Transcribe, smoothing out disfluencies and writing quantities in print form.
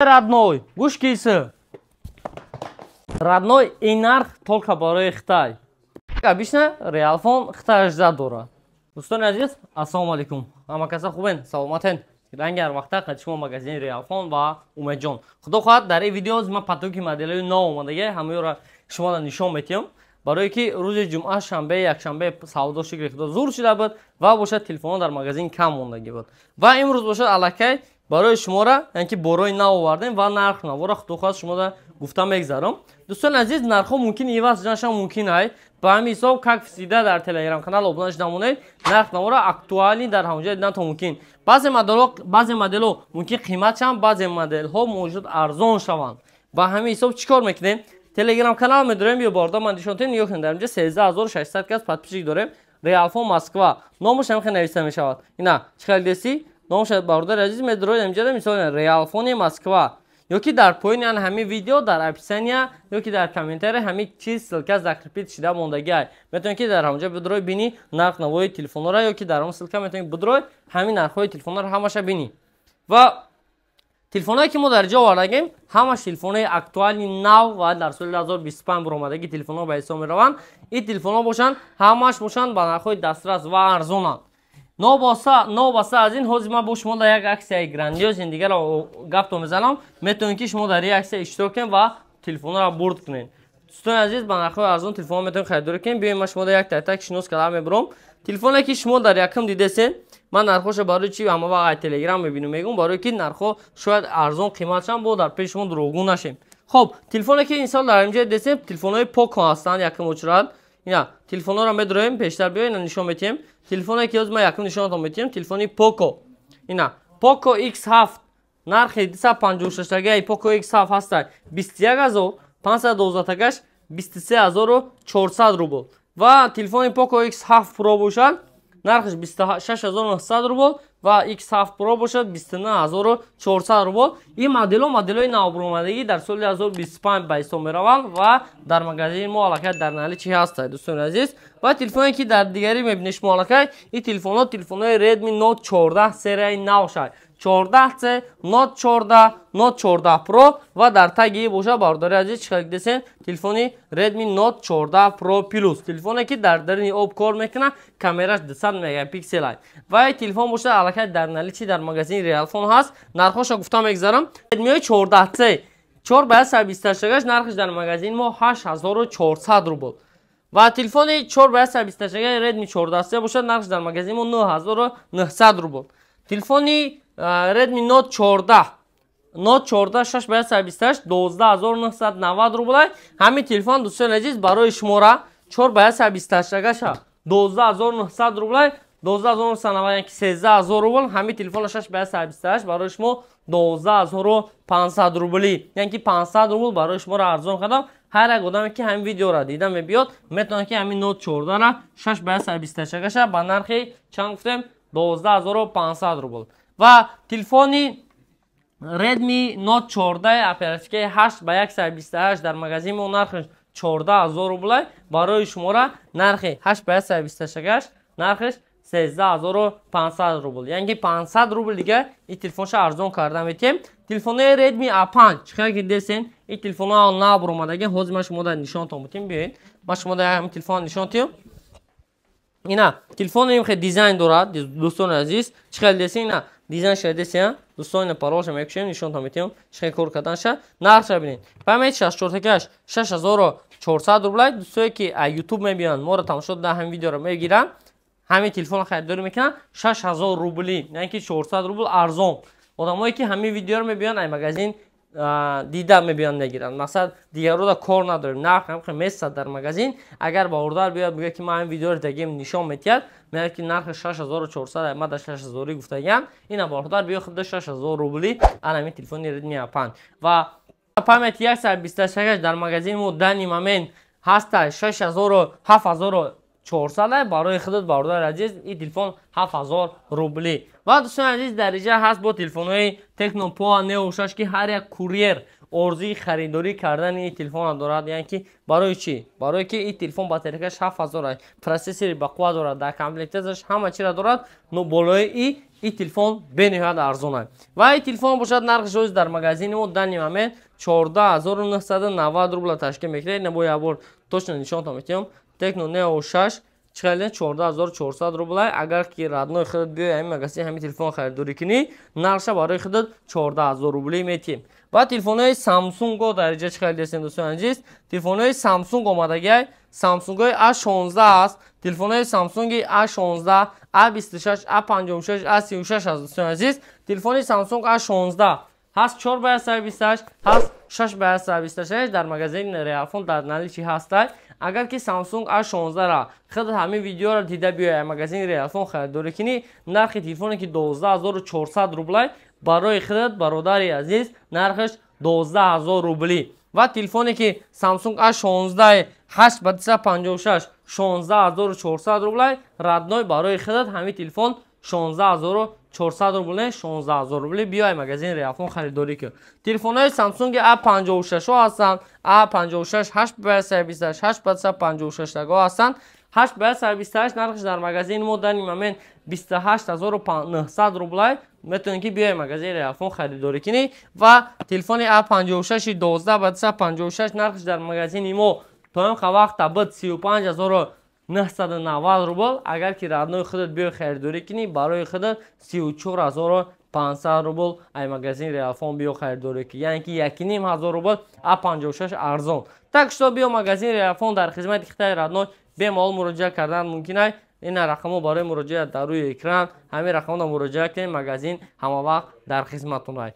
Родной, гӯш кисы. Родной, ин нарх только барои Хитай. Обычно Реалфон Хитай ждать дорад. Дӯстони азиз, ассалому алайкум. Ҳама каса хубен, саломатен. Ранги ҳар вақта қад шумо магазини Реалфон ва Умедҷон. Худо хоҳад, дар ин видео ман потоки моделҳои нав омадаги ҳамаёро шуморо нишон метиҳам. Барое ки рӯзи ҷумъа, шанбе, якшанбе савдо шукри худо зур шуда буд ва бошад, телефонҳо дар магазин кам мондагӣ буд. Ва имрӯз бошад, аллакай барои шуморо, яъне ки борои нав овардем ва нарх навора, худо хоҳад, шуморо гуфта мегзарам. Дӯстони азиз, нархҳо мумкин иваз шуданашам мумкин ай. Ба ҳамин ҳисоб, как всегда, дар телеграм канал обуна шуда монед, нарх навора актуальный дар ҳамонҷо дидан то мумкин. Баъзе моделҳо мумкин қимат шаванд, баъзе моделҳо может арзон шаванд. Ба ҳамин ҳисоб чӣ кор мекунем? Телеграм канал медорем, ё бордо ман нишон тем, нигоҳ кунед, дар инҷа 13 600 кас подписчик дорем. Реалфон Москва номаш ҳам хеле нависта мешавад. Ина чӣ хел деси номаш, бародари азиз, медоред инҷа, мисол, Реалфони Москва, ё ки дар поёни ан ҳамин видео, дар описания ё ки дар комментария ҳамин чиз ссылка закрепить шида мондагиай. Метавонед, ки дар ҳамонҷа бидрой, бини нарх навои телефонҳоро, ё ки дар ҳамон ссылка метавонед бидрой, ҳамин нархҳои телефонҳоро ҳамаша бинӣ. Ва телефонҳое, ки мо дар ҷо овардагем, ҳамаш телефонҳои актуальный, нав ва дар соли 2025 баромадаги телефонҳо ба ҳисоб мераванд. Ин телефонҳо бошанд, ҳамаш бошанд, ба нархҳои дастрас ва арзонанд. Новобаста аз ин, ҳозир ман бо шумо дар як аксияи грандиозный дигарро гапто мезанам. Метавонед, ки шумо дар ин аксия иштирок кунед ва телефонҳоро бурд кунед. Дӯстони азиз, ба нархҳои арзон телефонҳо метавонед харидорӣ кунед. Биёед, ман шумо дар як тайтак шинос карда мебурам. Телефоне, ки шумо дар якум дидесен, ман нархҳоша барои чи ҳама вақт телеграм мебинам, мегӯм, барое ки нархҳо шояд арзон қимат шаванд, бо дар пеши шумо дурӯғгӯ нашем. Хоб, телефоне, ки инсон дар инҷа дидесем, телефонҳои Поко ҳастанд. Якум очередь ина телефонҳоро медроем, пештар биё, ина нишон метиҳем. Телефоне, ки ҳозир ман якум нишонатон метиҳем, телефони Поко. Ина Поко X7, нархи 256-тагаи Poco X7 ҳаста 21 000, 512-тагаш 23 400 рубл. Ва телефони Poco X7 Pro бошад, нархаш 26 900 рубл ва X7 Pro бошад, 29 400 рубл. Ин моделҳо моделҳои навбуромадагӣ дар соли 2025 ба ҳисоб мераванд ва дар магазини мо аллакай дар наличии ҳастанд, дӯстони азиз. Ва телефоне, ки дар дигарӣ мебинед шумо, аллакай ин телефонҳо телефонҳои Redmi Note 14 серияи нав шад, 14C, Note 14, Note 14 Pro ва дар таги бошад, бародари азиз, чӣ хел десен, телефони Redmi Note 14 Pro Plus, телефоне, ки дар дарини об кор мекунад, камераш 200 мегапиксел ай. Ва ин телефон бошад, аллакай дар наличии дар магазини Realfon ҳаст. Нархҳоша гуфта мегзарам. Redmi 14C 4 ба 128 нархаш дар магазини мо 8400 рубл ва телефони 4 ба 128 Redmi 14C бошад, нархаш дар магазини мо 9900 рубл. Телефони Redmi Note 14, Note 14 6 ба 128 12 990 рублай. Ҳамин телефон, дӯстони азиз, барои шумора 4 ба 128 гаша 12 900 рублай, 12 990, яки 13 000 рубл. Ҳамин телефон 6 ба 128 барои шумо 12 500 рубли, яъне ки 500 рубл барои шуморо арзон кардам. Ҳар як одаме, ки ҳамин видеоро дида мебиёд, метавонад, ки ҳамин Note 14-ра 6 ба 128 гаша ба нархи чанд гуфтем? 12 500 рубл. Ва телефони Redmi Note 14 оперативкаи 8 ба 128 дар магазини мо нархаш 14 000 рублай. Барои шумора нархи 8 ба 128 гаш нархаш 13 500 рубл, яъне ки 500 рубл дига ин телефонша арзон карда метиҳем. Телефонои Redmi A5, чӣ хел ки десен, ин телефонҳо нав баромадаги. Ҳозир ман шумо дар нишонтон бутем. Биёед, ман шумо дар ҳамин телефон нишон тиҳам. Ина телефон им хел дизайн дорад, дӯстони азиз, чӣ хел десен, ина дизайн шуда десен, дӯстон. Ина паролша мекушем, нишонтон метиҳам чӣ хел кор карданша. Нархша бинед: память 64-такаш 6400 рублай. Дӯстое, ки Ютуб мебиёнд, моро тамошо да, ҳамин видеоро мегиранд, ҳамин телефонро харидорӣ мекунанд, 6000 рубли, яъне ки 400 рубл арзон. Одамое, ки ҳамин видеоро мебиёнд, ай магазин дида мебиёнд, мегиранд. Мақсад, дигарро кор надорем, нарх ҳам месад дар магазин. Агар ба ордар биёяд, бигӯяд, ки ман ҳамин видеоро дагим, нишон метиҳад, мегӯяд, ки нархи 6400, ма да 6000 гуфтагиам. Ина, бародар, биё худда 6000 рубли ан ҳамин телефони Redmi A5. Ва памяти 128 дар магазини мо данный момент ҳаста 6000, 7400. Барои худат, бародари азиз, ин телефон 7000 рубли. Ва, дӯстони азиз, дар инҷа ҳаст бо телефонҳои Tecno Pova Neo 6, ки ҳар як курьер Орзуи харидорӣ кардани ин телефонро дорад. Яъне ки барои чӣ? Барое ки ин телефон батарейкаш 7000, процессори бақувват дорад, дар комплектацияш ҳама чиро дорад, но болои и телефон бениҳоят арзон аст. Ва ин телефон бошад, нархаш ҳозир дар магазини мо данный момент 14 990 рубла ташкил мекунад. Ина бо як бор точно нишонтон метиҳам. Tecno Neo 6 чихеле 14 400 рубла. Агар ки, родной, худат биёй ҳамин магазин, ҳамин телефон харидорӣ кунӣ, нархша барои худат 14 000 рублӣ метиҳем. Ва телефонҳои Самсунго дар инҷа чӣ харидастем, дӯстони азиз? Телефонҳои Самсунг омадагиай, Самсунгҳои А16 аст. Телефонҳои Самсунги А16, А26, А56, А36 аст, дӯстони азиз. Телефони Самсунг А16 ҳаст 4 ба 128, ҳаст 6 ба 128, дар магазини Реалфон дар наличии ҳастай. Агар ки Samsung A16-ра худ ҳамин видеоро дида биёяд, магазини Реалфон харидорӣ кунӣ, нархи телефоне ки 12 400 рублай, барои худат, бародари азиз, нархаш 12 000 рублӣ. Ва телефоне ки Samsung A16 8 ба 256 16 400 рублай, родной, барои худат ҳамин телефон 16 400 рубл, 16 000 рубли. Биёй магазини Реалфон, харидорӣ кун. Телефонҳои Samsung A56 ҳастанд. A56 8 ба 128, 8 ба 256 таго ҳастанд. 8 ба 128 нархш дар магазини мо дар ин момент 28 900 рублай. Метавонед ки биёй магазини Реалфон, харидорӣ кунӣ. Ва телефони A56 12 ба 256 нархш дар магазини мо то ин вақта буд 35 990 рубл. Агар ки, родной, худат биёй харидорӣ кунӣ, барои худат 34 500 рубл ай магазини Реалфон биё харидорӣ кунӣ, яъне ки 1,5 ҳазор рубл А56 арзон. Так что биё магазини Реалфон, дар хизмати хитай, родной, бемалол муроҷиат кардан мумкин ай. Ина рақамҳо барои муроҷиат дар рӯи экран, ҳамин рақамҳо муроҷиат кунед, магазин ҳамавақт дар хизматон ай.